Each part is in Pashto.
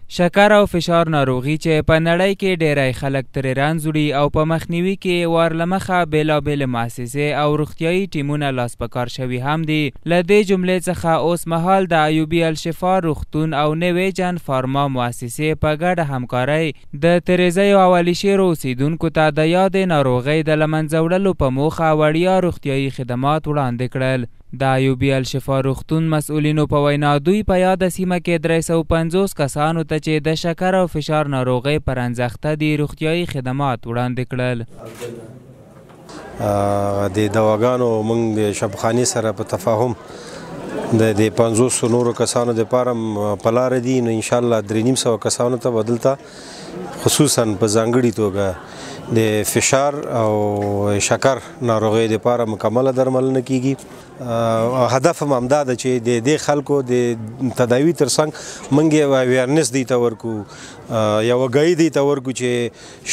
شکر او فشار ناروغي چې په نړۍ کې ډیری خلک ترې رنځ وړي او په مخنیوي کې یې وار له مخه بېلابېلې مؤسسې او روغتیايي ټیمونه لاس په کار شوي هم دي. له دې جملې څخه اوس مهال د ایوبي الشفا روغتون او نویجن فارما مؤسسې په ګډه همکارۍ د تریزیو او علیشیرو اوسېدونکو ته د یادې ناروغۍ د له منځه وړلو په موخه وړیا روغتیايي خدمات وړاندې کړل. د ایوبي الشفا روغتون مسؤلینو په وینا، دوی په یاده سیمه کې 350 کسانو ته چې د شکر او فشار ناروغۍ په رنځ اخته دي، روغتیايي خدمات وړاندې کړل. د دواګانو موږ د شفاخانې سره په تفاهم د 500 نورو کسانو دپاره په لاره دي، نو انشاءالله 350 کسانو ته به دلته خصوصا په ځانګړي توګه د فشار او شکر ناروغۍ دپاره مکمله درملنه کیږي. هدف هم همدا ده چې د دې خلکو د تداوي ترڅنګ موږ یو awareness دی ته ورکو، یو آګاهي دی ته ورکو چې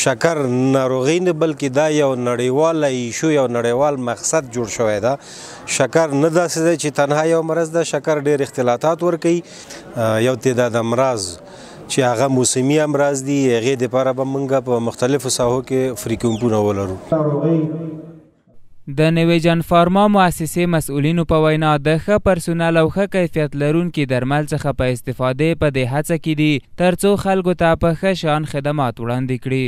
شکر ناروغي نه بلکې دا یو نړیوال issue، یو نړیوال مقصد جوړ شوی ده. شکر نه داسې دی چې تنها یو مرض ده، شکر ډېر اختلاطات ورکوي. یو تعداد امراض چې هغه موسمي امراض دي، هغې دپاره به موږ په مختلفو ساحو کې free کمپونه ولرو. د نویجن فارما مؤسسې مسؤلینو په وینا، د ښه پرسونل او ښه کیفیت لرونکي درمل څخه په استفادې په دې هڅه کې دي ترڅو خلکو ته په ښه شان خدمات وړاندې کړي.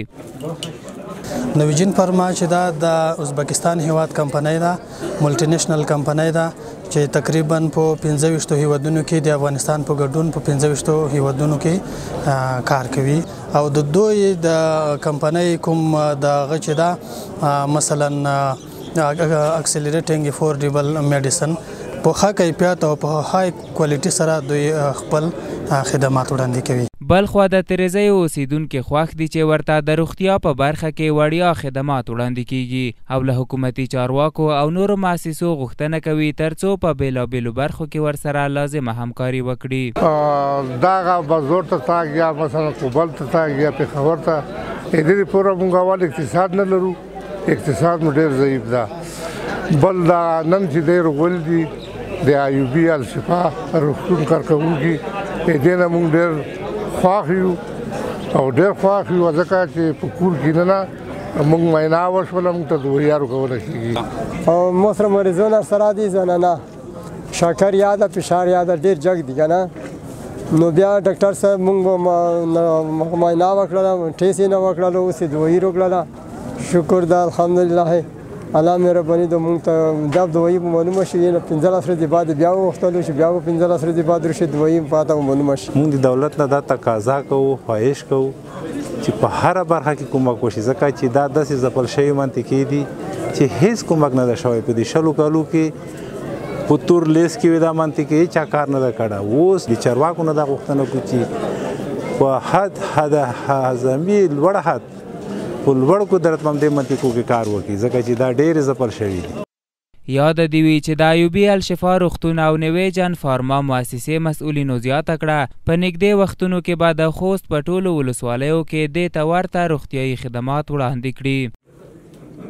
نویجن فارما چې دا د ازبکستان هیواد کمپنۍ ده، multinational کمپنۍ ده چې تقریبا په 25 هیوادونو کې د افغانستان په ګډون په 25 هیوادونو کې کار کوي. او د دوی د کمپنۍ کوم د هغه چې ده، مثلا accelerating affordable medicine په ښه کیفیت او په high quality سره دوی خپل خدمات وړاندې کوي. بلخوا د تریزیو اوسېدونکي خوښ دي چې ورته د روغتیا په برخه کې وړیا خدمات وړاندې کیږي او له حکومتي چارواکو او نورو مؤسسو غوښتنه کوي ترڅو په بېلابېلو برخو کې ورسره لازمه همکاري وکړي. دغه بازار ته تګ یا مثلا کوبل ته تګ یا پېښور ته، دې لپاره موږ اول اقتصاد نه لرو، اقتصاد مو ډېر ضعیف ده. بل دا نن چې دی رغول دي د ایوبي الشفا روغتون کارکوونکي، دې نه موږ ډېر خوښ یو او ډېر خوښ یو، ځکه چې په کور کې نه موږ معاینه وشوله، موږ ته دوايي ورکول کېږي. او مو سره مریضونه سره دي، زنانه شکر یاده فشار یاده ډېر جګ دي که نه، نو بیا ډاکټر صاحب موږ معاینه وکړله، ټیسټ یې نه وکړلو، اوس یې دوايي راکړله. شکر ده الحمدلله، الله مهرباني ده موږ ته دا دوايي معلومه شي. نه 15 ورځې بعد بیا وغوښتلو چې بیا به 15 ورځې بعد راشي دوايي پاته به معلومه شي. موږ د دولت نه دا تقاضا کوو، خواهش کوو چې په هره برخه کې کومک وشي، ځکه چې دا داسې ځپل شوې منطقې دي چې هیڅ کومک نه ده شوی. په دې 20 کالو کې په تور لیست کې وي دا منطقې، هېچا کار نه ده کړی. اوس د چارواکو نه دا غوښتنه کوو چې په حد حد اعظمي لوړ حد په لوړ قدرت باندې منطقو کې کار وکړي، ځکه چې دا ډېرې ځپل شوې دي. یاده دې وي چې د ایوبي الشفا روغتون او نویجن فارما مؤسسې مسؤلینو زیاته کړه، په نږدې وختونو کې به د خوست په ټولو ولسوالیو کې دې ته ورته روغتیايي خدمات وړاندې کړي.